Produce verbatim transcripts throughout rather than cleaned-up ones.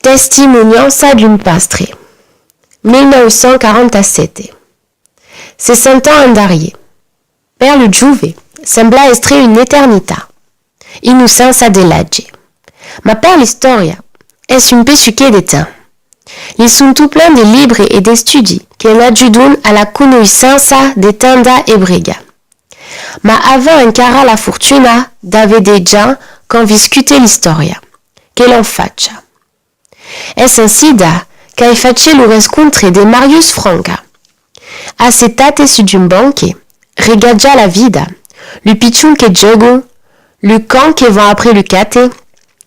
Testimoniança d'un pastre, mil nòu cents quaranta-sèt. Seissanta ans en darrièr. Per lo jove, sembla èstre una eternitat. Innocença de l'atge. Mas per l'istòria, es un pesuquet de temps. Li son tot plen de libres e d'estudis que n'ajudan a la conoissença de tenda e brega. Mas avèm encara la fortuna d'aver de gents qu'an viscut l'istòria, que l'an facha. Es en sida qu'ai fach lo rescontre de Marius Franca. Assetat sus d'un banquet, regatjar la vida, lu pichons que jògan, lu cans que van après lu cate,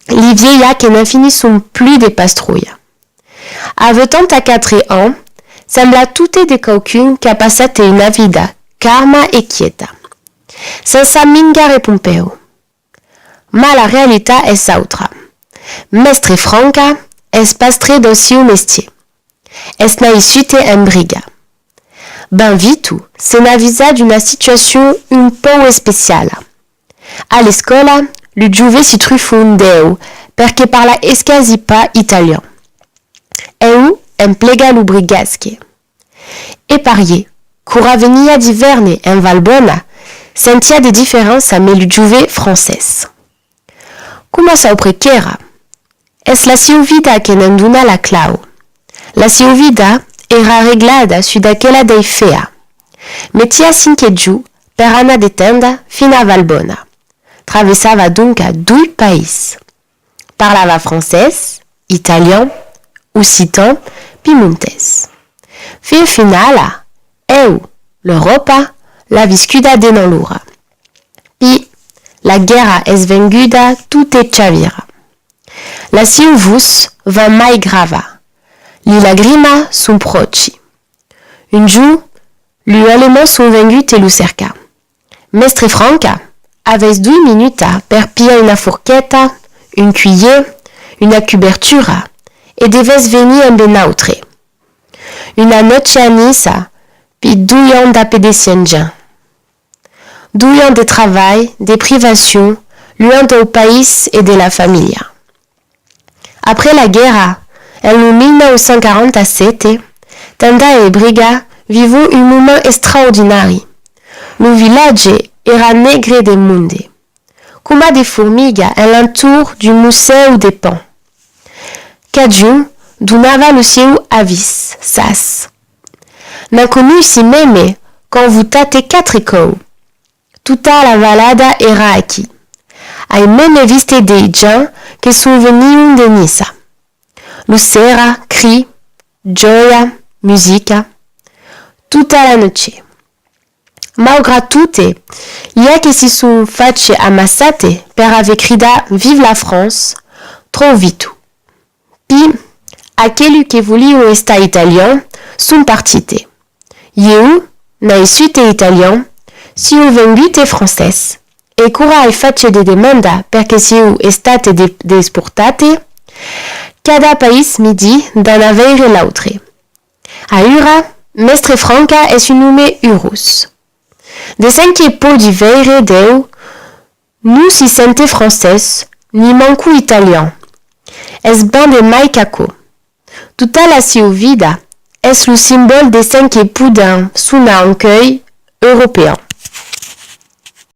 li vielhas que n'en finisson plus de pastrolhar. A vuitanta-quatre ans, sembla totes de quauqu'un qu'a passat una vida carma e quieta, sensa minga repompèu. Mas la realitat es autra. Mèstre Franca es pastre dau sieu mestier. Es naissut en briga. Ben vito se n'avisa d'una situacion un pauc especiala. A l'escòla, lu jove si trufon d'eu perque parla esquasi pas italian. Eu emplega lo brigasque. E parier, quora venia d'ivèrne en Valbona, sentia de diferença amb lu jove francés. Coma saupre qu'èra? Es la sieu vida que ne'n dona la clau. La sieu vida èra reglada sus d'aquela dei fea. Metia cinque jorns per anar de tenda fin a Valbona. Travessava donca doi país. Parlava francés, italian, occitan, piemontés. Fin finala, eu, l'Euròpa, l'a viscuda de naulora. Pi, la guèrra es venguda tota chavira. La sieu votz va mai grava. Li lagrimas son pròchi. Un jorn, lu Alemands son venguts te lu cercar. Mèstre Franca, avètz doi minutas per pilhar una forqueta, un cuilhier, una cubertura e devètz venir embe nautre. Una nòche a Niça, pi doi ans dab de sieu gents. Doi ans de travalh, de privacion, luenh dau país e de la familha. Après la guèrra, en lo mil nòu cents quaranta-sèt, tenda e briga vivon un moment extraordinari. Lo vilatge èra negre de monde, coma de formigas en l'entorn d'un mocèu de pan. Cadun donava lo sieu avís, sas. N'en conoissi meme qu'an votat quatre còups. Tota la valada èra aquí. Ai meme viste de gents que son venion de Niça. Lo sera, cri, jòia, musica, tota la nòche. Maugrat tote, li a que si son fach amassate per aver cridat Vive la France tròu vito. Pi, aquelu que volion estar italian son partite. Ieu, naissute italian, sieu vengude francés, e quora ai fach de demanda perque sieu estate de-, desportate, cada país mi di d'anar veire l'autre. Aüra, Mèstre Franca es un òme urós. De cen que pòdi veire d'eu, non si sente francés, ni manco italian. Es ben de mai qu'aquò. Tota la sieu vida es lo simbòl de cen que podèm sonar ancuei european.